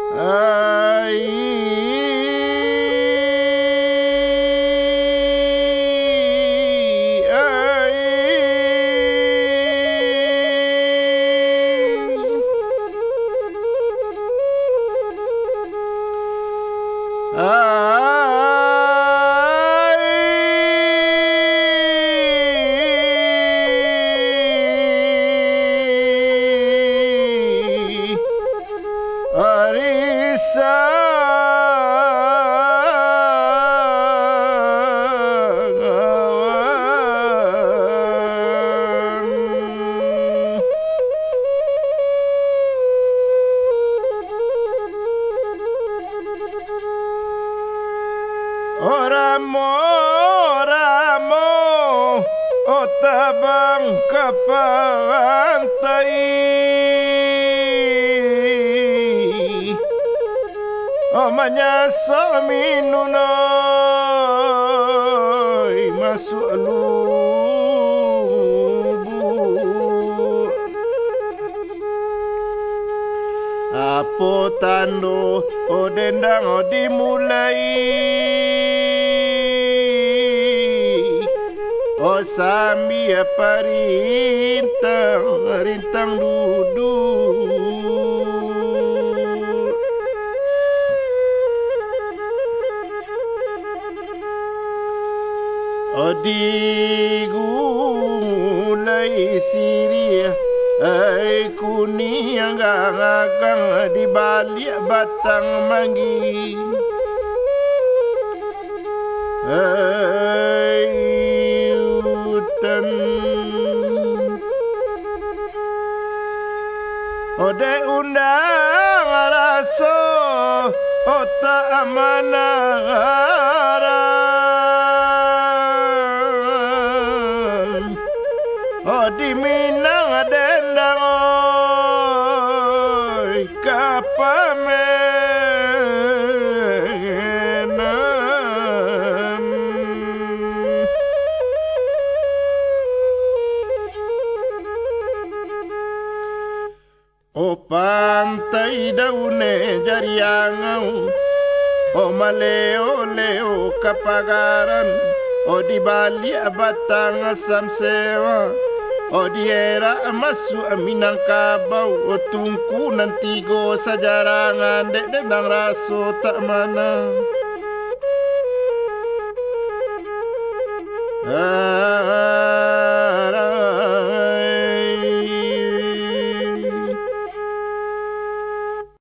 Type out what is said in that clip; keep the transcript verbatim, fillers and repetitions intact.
Ai, ai, ai. Ari sagawan. O ramo, ramo, o tabang ka pantai. O manyaso minunoi masuak lubuak. Apo tando, o dendang, o dimulai? O sambia parintang, rintang duduak. O digulai siriah, ai kuniang agang-agang di baliak batang manggih. Ai utan. O dek undang raso, o tak manarang. O di Minang dendang, oi, ka pamenan. O pantai dauneh jariangau, o maleo-leo kapagaran, o di baliak batang samsewa, o di erak masuak Minangkabau, o tungku nan tigo sajarangan dek dendang raso tak manang.